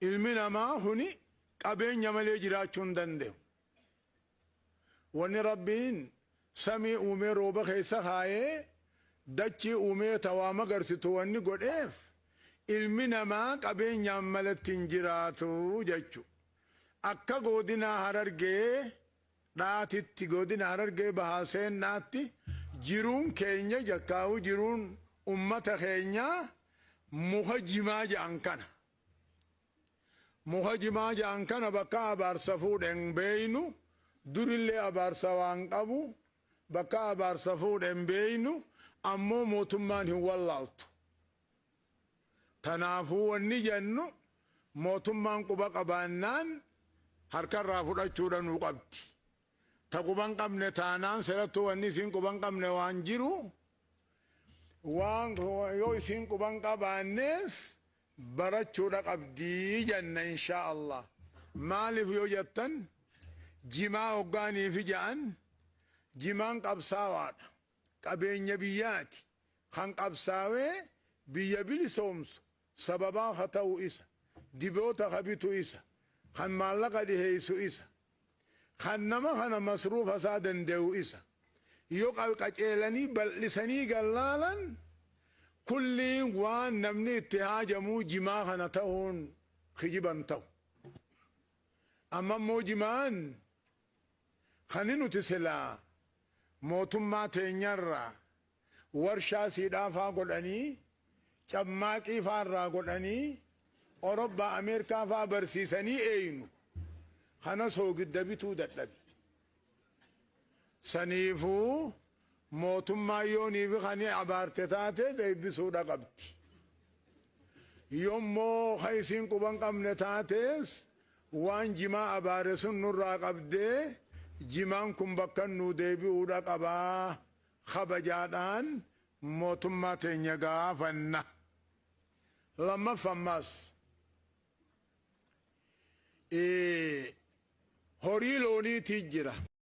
Ilmi namaa kuni qabeenya malee jiraachuu hin danda'u. Wanni Rabbiin samii uumee rooba keessa kaayee dachii uumee ta waa magarsitu wanni godheef ilmi namaa qabeenyaan malatti hin jiraatu jechu. Akka goodinaa Harargee dhaatitti godina Harargee Bahaa Seennaatti jiruun keenya jakkaa'u jiruun ummata keenyaa muka jimaa ja'an kana. Muka jimaa ja'an kana bakka abaarsa fuudhe hin beeynu, durillee abaarsa waan qabu bakka abaarsa fuudhe hin beeynu, ammoo mootummaan hin wallaaltu. Tanaafuu wanni jennu mootummaan quba qabaannaan harkarraa fudhachuudha nuu qabdi. Ta quba hin qabne taanaan serattuu wanni isiin quba hin qabne waan jiru waan yoo isiin quba hin qabaannees barachuudha qabdi jenna inshaa Allah. Maaliif yoo jettan jimaa hoggaaniifi ja'an jimaan qabsaawaadha. Qabeenya biyyaati. Kan qabsaawee biyya bilisoomsu sababaa ka ta'u isa. Diboota ka bitu isa. Kan maallaqa dhiheessu isa. Kan nama kana masruufa isaa danda'u isa. Yoo qaceelanii bal'isanii gallaalan kulliin waan namni itti haajamuu jimaa kana ta'uun kijiban ta'u. Amma immoo jimaan kani nuti silaa mootummaa teenyarraa warshaa siidhaa faa godhanii, cammaaqii faa irraa godhanii, Orobbaa Ameerikaa faa barsiisanii eeynu kana soogidda bituu dadhabe. Saniifuu mootummaan yooniifi kani abaarte taate deebisuudha qabdi. Yommoo ka isiin quba hin qabne taates waan jimaa abaare sun nurraa qabdee jimaan kun bakka nuu deebi'uudha qabaa kabajaadhaan mootummaa teenya gaafanna. Lammaffa ammaas horii looniitii jira.